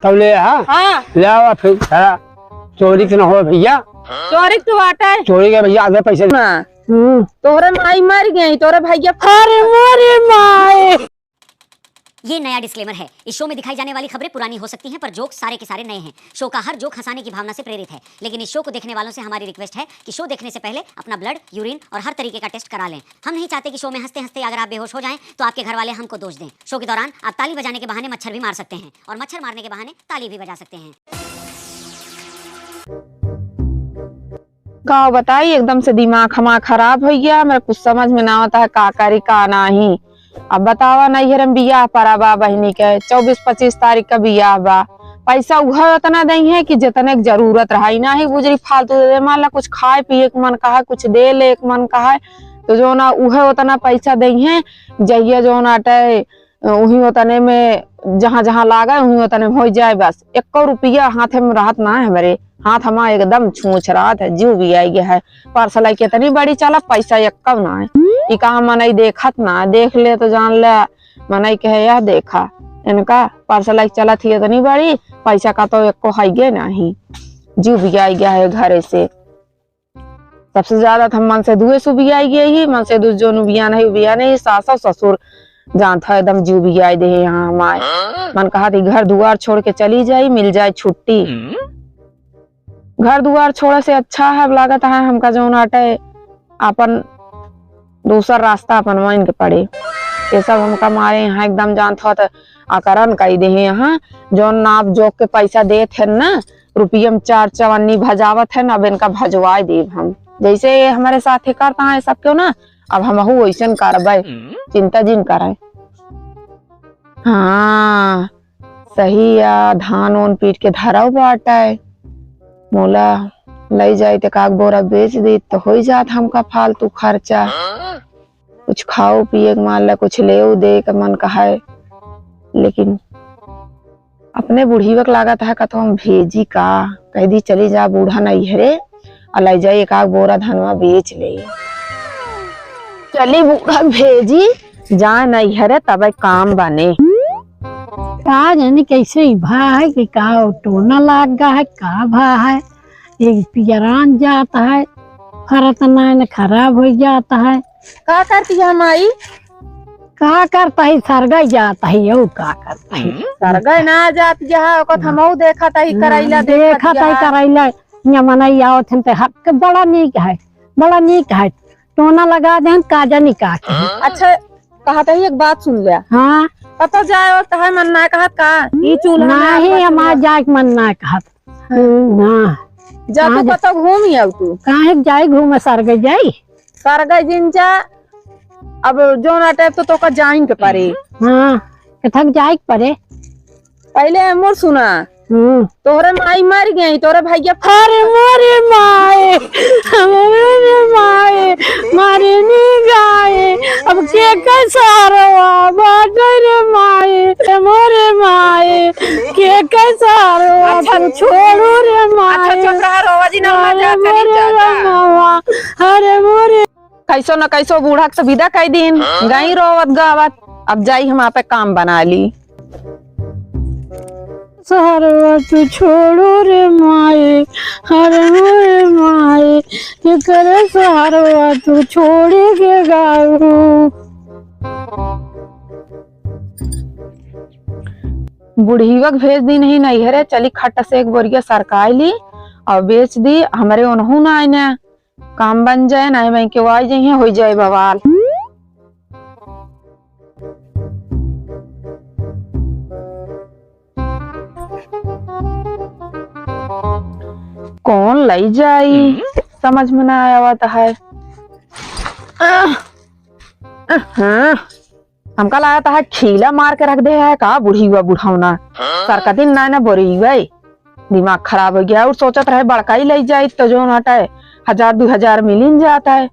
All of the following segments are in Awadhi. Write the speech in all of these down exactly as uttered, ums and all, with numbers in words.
तब ले, हाँ? हाँ। ले आवा फिर, हाँ। चोरी के न हो भइया। चोरी के तो बाटे। चोरी के भइया आधे पैसे। हाँ। हम्म। तोहरे माई मर गई, तोहरे भइया। अरे मोरे माई। ये नया डिस्क्लेमर है। इस शो में दिखाई जाने वाली खबरें पुरानी हो सकती हैं, पर जोक सारे के सारे नए हैं। शो का हर जोक हंसाने की भावना से प्रेरित है, लेकिन इस शो को देखने वालों से हमारी रिक्वेस्ट है कि शो देखने से पहले अपना ब्लड, यूरिन और हर तरीके का टेस्ट करा लें। हम नहीं चाहते कि शो में हंसते-हंसते अगर आप बेहोश हो जाएं, तो आपके घर वाले हमको दोष दें। शो के दौरान आप ताली बजाने के बहाने मच्छर भी मार सकते हैं और मच्छर मारने के बहाने ताली भी बजा सकते हैं। का बताई, एकदम से दिमाग हमार खराब होइ गया। हमरा कुछ समझ में ना आवत है, का करी, का नाही। अब बतावा, नैहर में बियाह परा बा बहिनी के, चउबीस पच्चीस तारीख का बियाह बा। पैसा उहे ओतना दइहें कि जेतने के जरूरत रहा, ई नाही गुजरी फालतू दे दे। मान ला कुछ खाए पिए के मन कहा, कुछ दे ले के मन कहा, तो जौन आ उहे ओतना पैसा दइहें, जहिया जौन आटे उही ओतने में जहाँ जहाँ लागे, उही ओतने में होइ जाए बस। एक्को रुपया हाथे में रहत ना है हमरे। हाथ हमार एकदम छूछ रहत है, जिउ बियाइ गया है। परसलाई केतनी बड़ी चला, पैसा एक्को ना है। ई कहा मनई देखत ना, देख ले तो जान ले, मनई कहे, "यह देखा, इनका परसलाई चलत ही इतनी बड़ी, पैसा का तो एक्को हइये नाही।" जिउ बियाइ गया है घरे से। सबसे ज्यादा त हम मनसेधुए से उबियाई गए ही, मनसेधु जौन उबियान है, उबियान है, सास और ससुर जानत है, एकदम जिउ उबियाई दे है यहाँ हमार। मन कहत ही घर दुआर छोड़ के चली जाई, मिल जाए छुट्टी। घर दुआर छोड़े से अच्छा है, अब लागत है हमका जौन आटे आपन दूसर रास्ता अपनवाइन के पड़े। ये सब हमका मारे यहाँ एकदम जानत हो त अकरन कई दे हैं यहाँ, जौन नाप जोख के पैसा देत है ना, रुपया में चार चवन्नी भजावत है, अब इनका भजवाए देब हम। जैसे ये हमरे साथे करता है सब क्यों ना, अब हमहू वैसन करबै। चिंता जिन करै। हाँ, सही या, धान ओन पीट के धरौ बाटै। मोला लई जाई त काग बोरा बेच दी त होई जात हमका फालतू खर्चा। कुछ खाओ पिए के मान ला, कुछ लेउ दे के मन कहै, लेकिन अपने बुढ़िया के लागत है, कतौ हम भेजी का, कह दी, "चली जा बूढ़ा नैहरे, अउ लइ जाई एक आध बोरा धनवा बेच ले।" चली बूढ़ा भेजी, जाए नैहरे, तबै काम बने। का जाने कैसे ई भा है कि का टोना लाग गा है, का भा है, एक पियरान जात है, फरत नाय न खराब होइ जात है। का करती है माई? का करता ही, सरगै जात ही, यौ का करता ही। सरगै ना जात जहाँ, ओकर हमहू देखत ही, करैला देखत देखत ही, करैला। या मनई आवत हन ते हक के बड़ा नीक है, बड़ा नीक है। टोना लगा देहन, का जानी का के। अच्छा, कहत ही एक बात सुन ल्या। हाँ। कतौ जाए और तहार मन ना कहत का? ई चूल्हा में नाही, आग मत हमार जला। जाए के मन ना कहत। हाँ। जा तू कतौ घूम आउ तू। काहे के जाई घूमे, सरगै जाई? सरगै जिन जा, अब जौन आटे तो तोका जाइन के परे। हाँ, कथक जाए के परे। पहिले हमर सुना। हम्म। तोहरे माई मर गई, तोहरे भैया। अरे मोरे माए, मोरे माए, मारे नी गाए, अब के के सहारवा बाटे रे माए, मोरे माए। के के सहारवा अच्छा, तू छोड़ू रे माए। अच्छा, चुप रहा, रोवा जी ना, अरे जा, चली मोरे जा, जा। रामवा, अरे मोरे। कैसो न कैसो बूढ़ा के तो विदा कई दिन, गई रोवत गावत, अब जाई हम आपे काम बना ली। सहारवा तू छोड़ू रे माए, अरे मोरे माए, के करे सहारवा तू छोड़ी के गाऊ। बुढ़िया के भेज दी नहीं नैहरे, चली खट्ट से एक बोरिया सरकाई ली और बेच दी, हमरे ओनहू ना आइने काम बन जाए, ना मैं के वाई जइहे, होइ जाए बवाल। कौन लई जाई, समझ में ना आवत है। आह, आह, हमका लागत है खीला मार के रख दे है का बुढ़िया बुढ़ौना। सरकतिन ना ना बोरी गई, दिमाग खराब हो गया। और सोचत रहे बड़का ही लई जाई तो जौन हटे हजार दो हजार मिलिन जात है,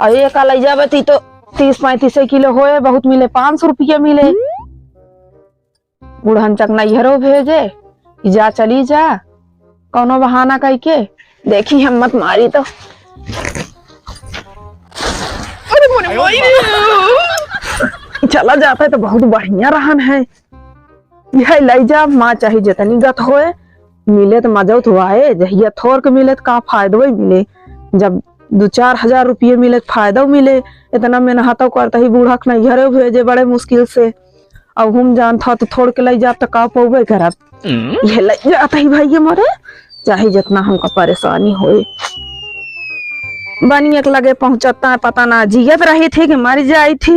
और एक लई जाबे ती तो तीस पैंतीस किलो होए, बहुत मिले, पाँच सौ रुपया मिले। बुढ़न चक नैहरो भेजे कि जा चली जा, कौनो बहाना कइके। देखी हिम्मत मारी तो। अरे मोरे माई रे। चला जाता है तो बहुत बढ़िया रहन है। यह लइ जा, माँ चाहे जितनी गत होए, मिले त मजौत हुआ है, जहिया थोर के मिले त का फायदो ही मिले। जब दो चार हजार रुपये मिले त फायदो मिले, इतना मेहनत करता ही बूढ़ा के नैहरे भेजे बड़े मुश्किल से। अब हम जानत ह त थोर के लइ जाब त का पौबे करब। ये लइ जात ही भाई मोरे, चाहे जितना हमका परेशानी होए। बनिया के लगे पहुँचत है, पता ना जियत रही थी कि मर जाई थी।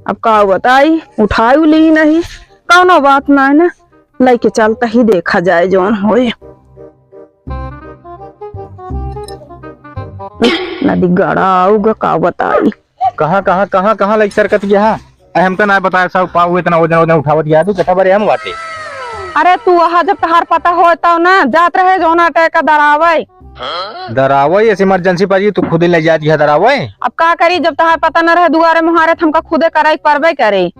अब का बताई, उठाई ली नहीं, कौनो बात ना है ना, लइके चलता ही देखा जाए जौन होए। नदी गड़ा आउगा का बताई। कहाँ, कहाँ, कहाँ, कहाँ लइके सरकत गया है? अरे हमका ना बताया सब पाऊ इतना वजन, वजन उठावत गया तू, कितना बड़े हम बाटे। अरे तू वहाँ जब तहार पता होए तब ना जात रहे जौन आटे का दरावे। दरावे, ऐसे इमरजेंसी पर तू खुदे ले जात गया दरावे। अब का करी, जब तहार पता न रहे दुआरे मुहारे, त हमका खुदे कराई परबे करे।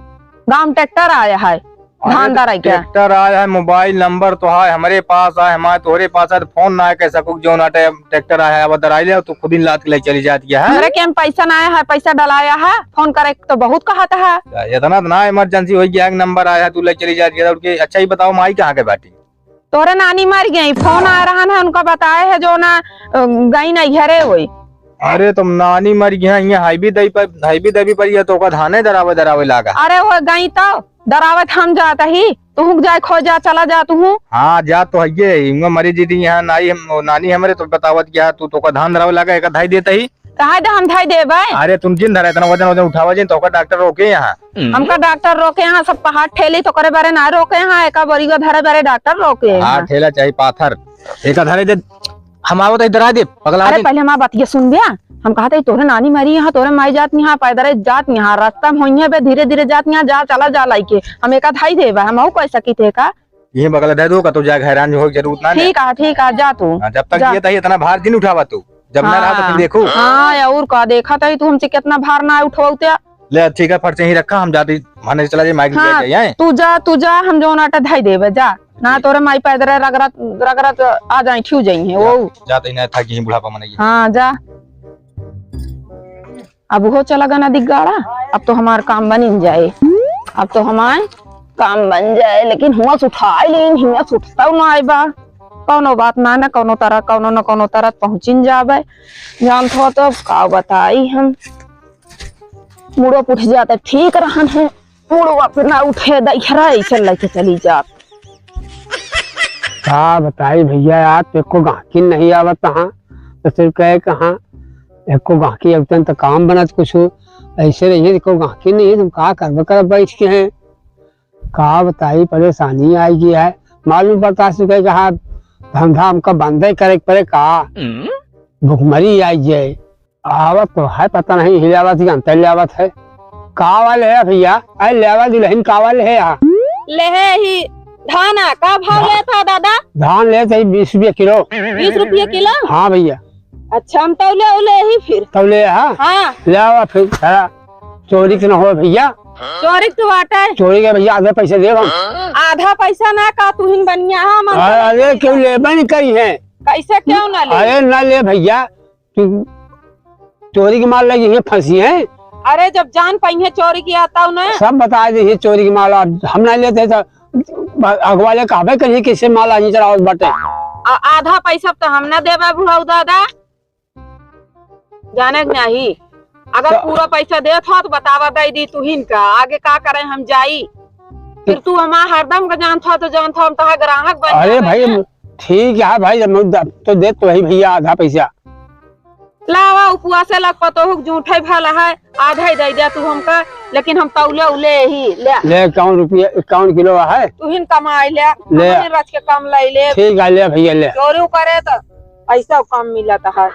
गाँव ट्रैक्टर आया है, अरे धान तो दराई के। ट्रैक्टर आया है, मोबाइल नंबर तो है हमरे पास, है हमारे तोहरे पास है, तो फोन ना कह सकू कि जौन आटे ट्रैक्टर आया है, अब दराई ले, तू खुद ही लाद के ले चली जाती है। हमरे के हम पैसा ना आया है, पैसा डलाया है, फोन करे तो बहुत कहत है। इतना तो ना इमरजेंसी हो गया, एक नंबर आया है, तू ले चली जाती है, उनके। अच्छा ही बताओ, माई कहाँ के बाटी? तोरे नानी मर गई, फोन आ रहा है, उनका बताए है जो ना, अ, गई नैहरे होई। अरे तुम नानी मर गई है, ये हाईवे दई पर, हाईवे दबी पर ये तो ओका धाने दरावे, दरावे लागा। अरे वो गई तो दरावत हम जात ही, तुहूँ जाए खो जा, चला जा तुहूँ। हाँ, जा तो हइये, इनका मरी जी थी यहाँ नाई हम, नानी हमरे तो बतावत गया, तू तो का धान धरावे लागा, एक धाई देता ही। कहाँ दे हम धाई देबे? अरे तुम जिन धरा, इतना वजन, वजन उठावा जिन, तो का डॉक्टर रोके यहाँ। हमका डॉक्टर रोके यहाँ, सब पहाड़ ठेली तो करे बारे ना रोके यहाँ, एका बोरिया धरे बारे डॉक्टर रोके हाँ, यहाँ। ठेला चाहे पाथर, एक धारे दे। हम आवत है, इधर आ दे, पगला अरे दे। पहले हमार बतिया सुन बे। हम कहत है, तोरे नानी मरी यहाँ, तोरे माई जात यहाँ, पैदल जात यहाँ, रास्ता में होइहे बे, धीरे धीरे जात यहाँ, जा, चला जा लाइके। हम एका धाई देबे, हम अउ कह सकी थे का? ये बगल दे दो, का तो जा, हैरान हो जरूरत ना ले। ठीक है, ठीक है, जा तू। हाँ, जब तक जा। ये तही इतना भार दिन उठावा तू, जब ना रहा तो फिर हाँ। देखो। हाँ, और का देखत है तू हमसे कितना भार ना उठवाउते। ले, ठीक है, फट से ही रखा, हम जाते, माने चला जाए, माइक हाँ, जाए, आए। तू जा, तू जा, हम जौन आटा धाई देबे, जा। ना तोरे माई पैदरे रगरत, रगरत आ जाई, ठिउ जाई है, जा, वो। जा, तो इन्हें था कि बुढ़ापा मनाइए। हाँ, जा। अब वो चला गना दिग्गाड़ा, अब तो हमार काम बनिन जाए, अब तो हमार काम बन जाए, लेकिन हुआ से उठाई लेन, हिया से उठता ना आए बा। कौनो बात ना, ना कौनो तरह, कौनो न कौनो तरह पहुँचिन जाबे। जानत हो तो का बताई हम। मुड़ो उठ जात ठीक रहन है, मुड़ो अपना उठे दइहरा ऐसे लेके चली जात। का बताई भइया, आज तो एको गाहकिन नहीं आवत कहाँ, तो सिर्फ कहे कहाँ एको गाहकी अवतन तो काम बनत कुछ, ऐसे रहिए एको गाहकिन नहीं है, तुम का करबे करब बैठ के हैं। का बताई, परेशानी आई गई है। मालूम पड़ता है, सुबह कहा धंधा हमका बंदे करे के पड़े का? भुखमरी आई गई। आवत तो है, पता नहीं हिलावत ही अंतर लावत है। का वाले है भइया? अरे लेवा दुल्हन का वाले है यहाँ? ले है ही धाना, का भाव धा-, लेत है दादा? धान लेत है बीस रुपया किलो। बीस रुपया किलो? हाँ भइया। अच्छा, हम तौले उले ही फिर। तौले, हाँ? हाँ। ले आवा फिर, हाँ। चोरी के न हो भइया। चोरी के तो बाटे। चोरी के भइया, आधे पैसे देब हम। आधा पैसा ना का, तुहिन बनिया, हाँ, हम अरे, अरे, क्यों लेबे नहीं करी है? कैसे क्यों ना ले? अरे, ना ले भइया, तू चोरी के माल लगी है, फंसी है। अरे, जब जान पाई है चोरी की आता हूँ ना। सब बता दे, ये चोरी के माल, अब हम ना लेते तो अगवाले कहबे करिए, किसे माल आनी चलावत बाटे। आ-, आधा पैसा तो हम ना देबे बुढ़ऊ दादा, जाने के नहीं। अगर तो पूरा पैसा देत हो तो बतावा दे दी तुहिन का, आगे का करे हम जाई। फिर तू हमार हरदम का जानत हो तो जानत हो, हम तोहार ग्राहक बन अरे जाबे भाई, ना। ठीक है भाई, जब मैं द-, तो देत तो वही भइया आधा पैसा। लावा, उपवासे लग पतोहू के जूठे भला है, आधा ही दे दे तू हमका, लेकिन हम तौले उले ही ले। ले, इक्यावन रुपया, इक्यावन किलो है। तू ही न कमाई ले, ले। हम ही रच के कम लाई ले। ठीक है, ले भइया, ले। चोरी करे तो पैसा कम मिलत है।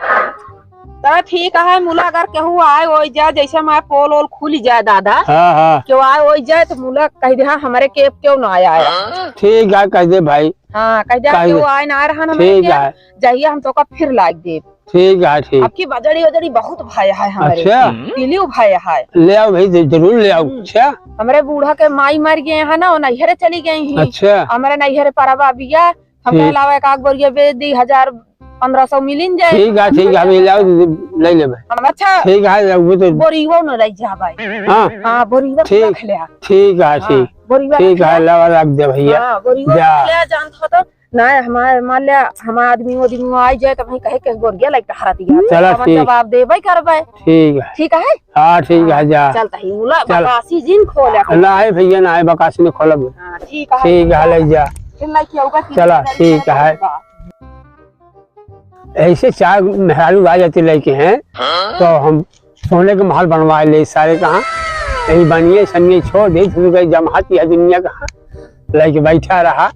तो ठीक है, मुला अगर केहू आए ओइ जाए, जैसे हमारे पोल ओल खुली जाए दादा, हाँ, हाँ। केहू आए ओइ जाए तो मुला कह दे, हाँ, हमरे के क्यों ना आया, आया। ठीक है, कह दे भाई। हाँ, कह दे, कह दे। केहू आए ना रहन हमरे ठीक के, है। जहिया हम तोका फिर लाग देब। ठीक है, ठीक। अब की बजड़ी वजड़ी बहुत भय है हमरे। अच्छा। पीली भय है। ले आओ भाई, ज-, जरूर ले आओ। हम्म। अच्छा। हमरे बूढ़ा के माई मर गए हैं ना, वो नैहरे चली गई हैं। अच्छा। हमरे नैहरे परबा बिया, हम ठीक। कहलावा एक आग बोरिया बेच दी, हजार पन्द्रह सौ मिलिन जाए। ठीक है, ठीक है, अभी ले आओ, ले लेबे। हम अच्छा ठीक है, वो तो बोरियो न रह जा भाई। हाँ। हाँ, बोरियो ठीक। रख ले। ठीक है, हाँ। ठीक। बोरिया ठीक है, लावा रख दे भैया। हाँ, बोरिया जा। ले जानत हो तो। ना, हमार, मान लिया, हमार आदमी, आदमी आई जाए, तो वहीं कहे के बोरिया लाइके टहरत है। चला, अपन ठीक। जवाब देबे करबे। ठीक है। ठीक है? हाँ, ठीक है, हाँ, जा। चल, तही मुला चल। बकासी जिन खोले। ना है भैया, ना है, बकासी में खोलब। हाँ, ठीक है। ठीक है, ले जा। फिर लेके आऊंगा, तीन चला, हजार ठीक है। ऐसे चार मेहरारू आ जाती लइके हैं, तो हम सोने के महल बनवा ले सारे कहाँ। यही बनिए सनिए छोड़ दे, तू कहीं जमहत यह दुनिया कहाँ लइके बैठा रहा।